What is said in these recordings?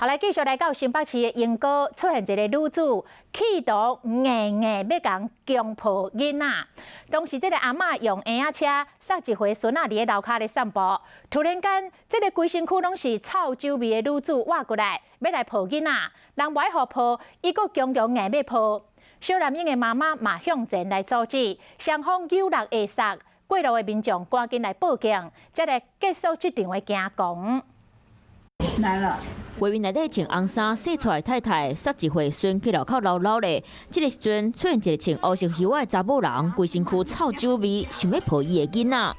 好，來繼續來到新北市的鶯歌，出現一个女子，企圖硬硬欲共強抱囡仔。當時這个阿嬤用嬰仔車捒一歲孫仔佇咧樓跤咧散步，突然間，這个規身軀攏是臭酒味的女子倚過來，欲來抱囡仔，人無愛予抱，伊閣強強硬欲抱。小男嬰的媽媽嘛向前來阻止，雙方扭力下殺，過路的民眾趕緊來報警，才來結束這場的驚狂。來了。畫面內底穿紅衫細撮的太太，捒一歲孫去樓跤摟摟咧。這个時陣出現一個穿烏色靴仔的查某人，規身軀臭酒味，想欲抱伊的囡仔。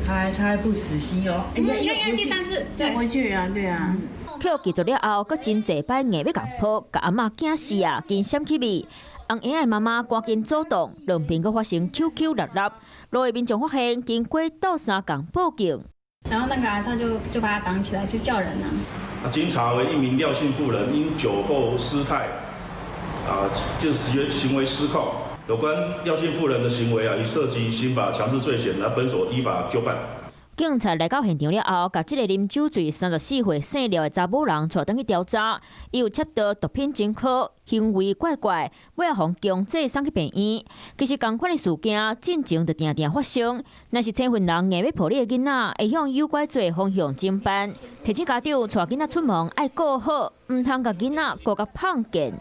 他還不死心哦，應該第三次，對，回去啊，對啊。去予拒絕了後，閣真濟擺硬欲共抱，共阿嬤驚死啊，緊閃去味。紅嬰仔的媽媽趕緊阻擋，兩邊閣發生搝搝立立。路的民眾發現，經過鬥相共報警。然後那個阿嫂就把他擋起來，就叫人啦。啊，經查為一名廖姓婦人因酒後失態，啊，就是行為失控。有關廖姓婦人的行為啊，已涉及刑法強制罪嫌，來本所依法究辦。警察來到現場了後，共這个啉酒醉34歲姓廖的查某人帶轉去調查，伊有涉到毒品前科，行為怪怪，尾仔予強制送去病院。其實仝款的事件進前就定定發生，若是生份人硬欲抱你的囡仔，會向誘拐罪方向偵辦。提醒家長帶囡仔出門愛顧好，毋通共囡仔顧甲胖見。